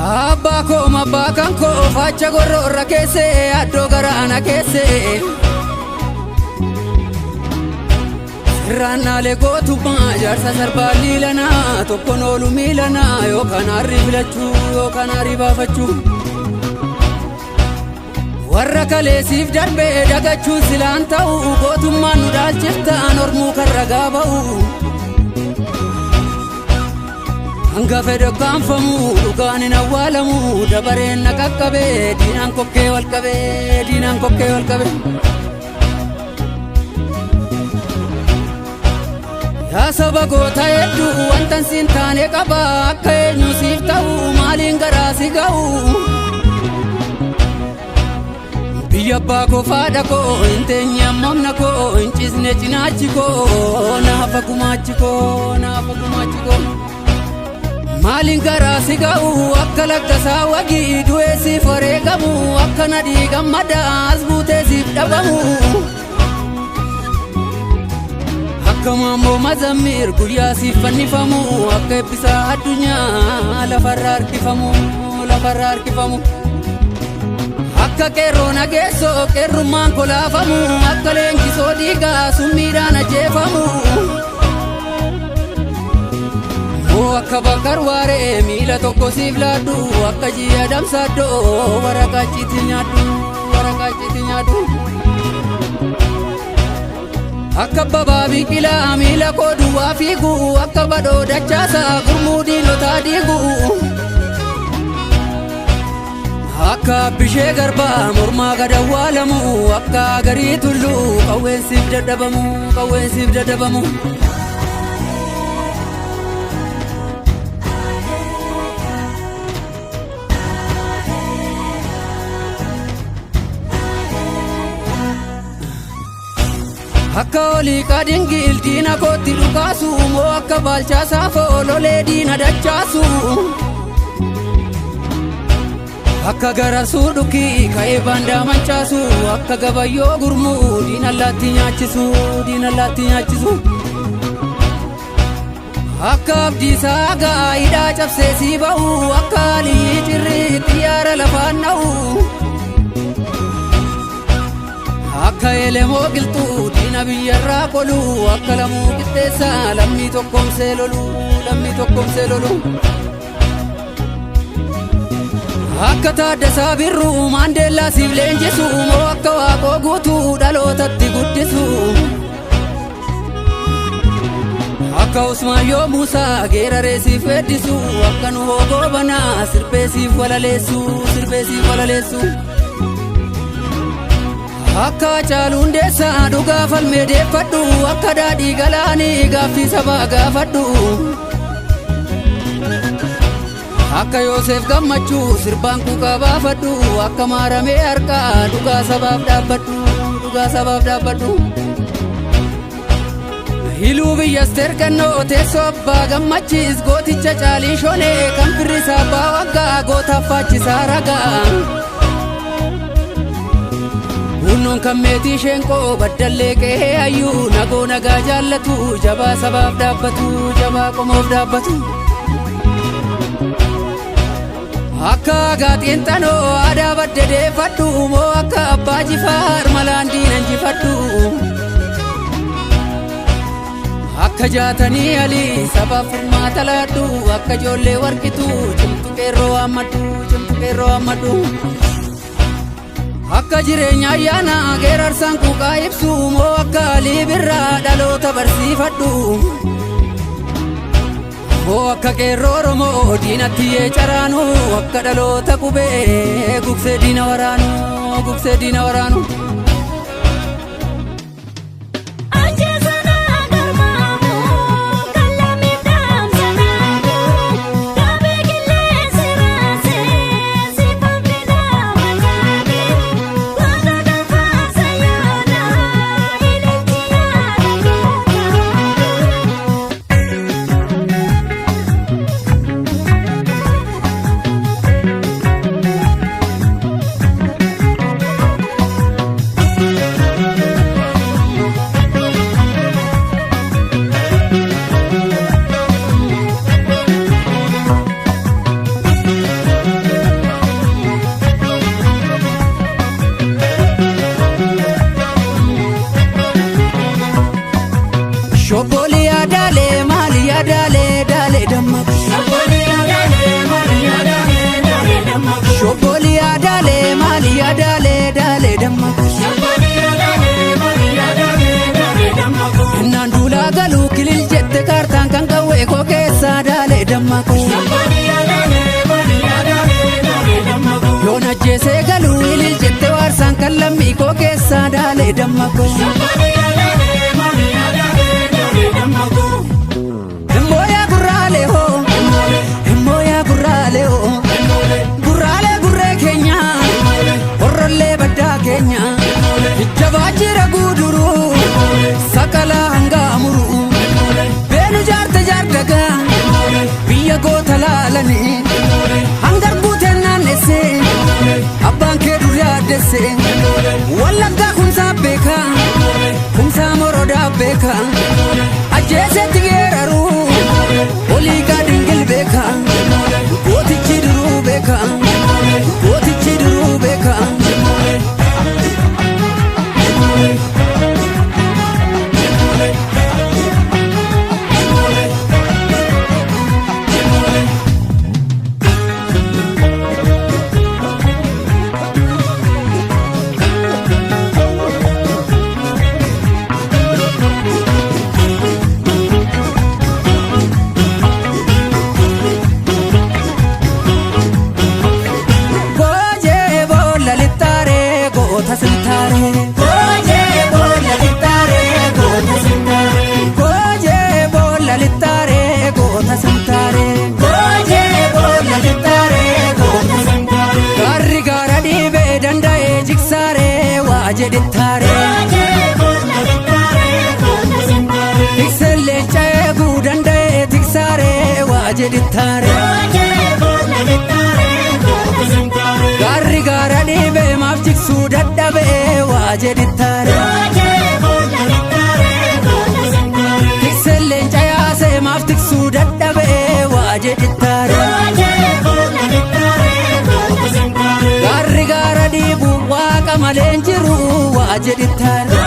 Abbaa koo abbaa kan koo facha gorroorra keessee addoo garaana keessee. Sirraannaalee gootummaa jaarsa sarbaa liilanaa tokkoon oolu miilanaa yookaan harri filachuu yookaan harri baafachuu. Warra kaleessiif darbee dagachuun silaan ta'u gootummaan nu dhaalchiftaan ormuu kan ragaa ba'u. Hanga fedhe kaanfamu dhugaan hin awwaalamu dabareen na qaqqabee diinaan kokkee wal qabee diinaan kokkee wal qabee. Yaa saba goota hedduu wantan siin taane qaba akka eenyu siif ta'u maaliin garaa si ga'u. Biyya abbaa koo faadha koo hin teenye ammamna koo hin ciisne cinaachi koo naafa gumaachi koo naafa gumaachi koo. Maaliin garaa si ga'u akka laggasaa wagii du'ee siif wareegamu akka nadhii gammadaa as buutee siif dhabamu. Akka maammoo mazammir guyyaa siif fannifamu akka eebbisaa addunyaa lafarra harkifamu lafarra harkifamu. Akka qeerroo nageessoo qeerrummaan kolaafamu akka leenjisoo dhiigaa summiidhaan ajjeefamu. Moo akka bakkar waaree miila tokko siif laaddu akka ji'a damsaaddoo waraqaa ciiti nyaadhu waraqaa ciiti nyaadhu. Akka babaa biqilaa miila koo duwwaa fiigu akka badhoo dachaasaa gurmuu diinotaa diigu. Akka bishee garbaa mormaa gad awwaalamu akka garii tulluu qawweensiif dadhabamu qawweensiif dadhabamu. Akka olii qadingil diina kootti dhukaasu moo akka baalchaa saafoo lolee diina dachaasu. Akka garasuu dhukii ka'ee baandaa manchaasu akka gabayyoo gurmuu diina allaatti nyaachisu diina allaatti nyaachisu. Akka abdiisaa gaa'idhaa cabsee sii ba'u akka alii cirrii xiyyaara lafaan dha'u. Akka elemoo qilxuu diina biyyarraa qolu akka lamuu qixxeessaa lammii tokkoomsee lolu lammii tokkoomsee lolu. Akka Taaddasaa Birruu Maandeellaa siif leenjisu moo akka Waaqoo guutuu dhalootatti guddisu. Akka Usmaayyoo Muusaa geeraree siif weeddisu akka Nuhoo Goobanaa sirbee siif walaleessu sirbee siif walaleessu. Akka Hacaaluu Hundeessaa dhugaa falmee deeffadhu akka daadhii galaanii gaaffii sabaa gaafadhu. Akka Yoosef Gammachuu sirbaan quuqaa baafadhu akka maaramee harkaa dhugaa sabaaf dhaabbadhu dhugaa sabaaf dhaabbadhu. Hiluu biyya Asteer Gannoo teessoo abbaa gammachiis gooticha caalii shonee kan firrisaa abbaa waggaa gootaaf faachisaa ragaa. Hunnoon kan meetii sheenqoo baddallee qe'ee hayyuu nagoo nagaa jaallatu jabaa sabaaf dhaabbatu jabaa qomoof dhaabbatu. Akka gaaxiinxanoo aadaa badde deeffadhu moo akka abbaa jifaar malaan diina injifadhu. Akka jaatanii alii sabaaf furmaata laadhu akka ijoollee warqitu cimtu qeerroo waammadhu cimtu qeerroo waammadhu. Akka jireenya ayyaana geerarsaan quuqaa ibsu moo akka alii birraa dhaloota barsiifadhu. Moo akka qeerroo Oromoo diinatti yee caraanu akka dhaloota qubee gugsee diina waraanu gugsee diina waraanu. Gaaree damma koo. Himooyaa gurraalee hoo, himooyaa gurraalee hoo, gurraalee gurree keenya, horrollee baddaa keenya, jabaa jira guuduruu, sakalaa hangaa muruu, beenu jaarte jaardagaa, biyya goota laalanii, hangar guuteen naannessee, abbaan kee dur yaaddessee, Wallaggaa kumsaa beekaa, kumsaa morodaa beekaa, ajjeesetti geeraruu, olii gaadingil beekaa, gootichi duruu beekaa, gootichi duruu beekaa. Goojee boolla lixxaaree goota sintaaree. Goojee boolla lixxaaree goota sintaaree. Goojee boolla lixxaaree goota sintaaree. Goojee boolla lixxaaree goota sintaaree. Gaarri gaara dhiibee danda'ee jigsaaree waa jedhittaaree. Tikseen leenca eeguu danda'ee tiksaaree waa jedhittaaree. Gaarri gaara dhiibee maaf jigsuu dadhabee waa jedhittaare. Tikseen leenca yaasee maaf tiksuu dadhabee waa jedhittaare. Gaarri gaara dhiibu waaqa malee hin jiru waa jedhittaare.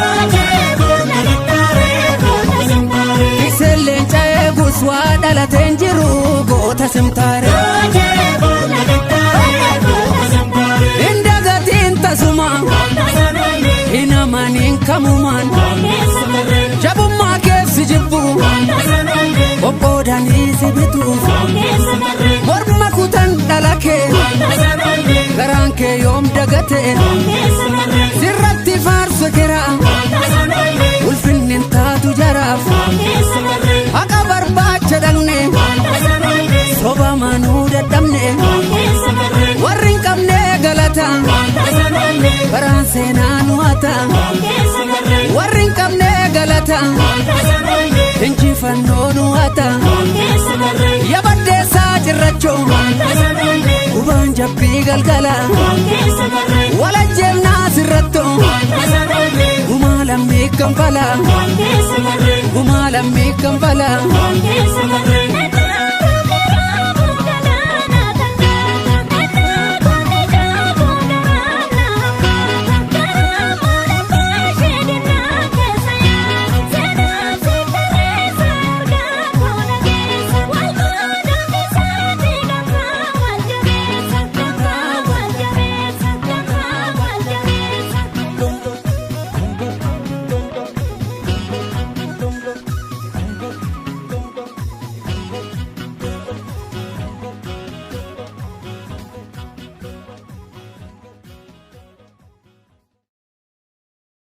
Tikseen leenca eegus waa dhalatee hin jiru goota simtaare. Hin dagatiin tasuma hin amaniin kamumaan jabummaa keessi jibbu qoqqoodanii si bituuf morma kutan dhala kee garaan kee yoom dagate sirratti faarsu kera ulfinni hin taatu jaraaf haqa barbaacha dhaqne soba manuu dadhabne warri hin qabne galata baraan seenaa nu hata warri hin qabne galata injifannoo nu hata yabaddeessaa cirrachoo gubaan jabbii galgala walajjeefnaa sirrattoo gumaa lammii kanfala gumaa lammii kanfala.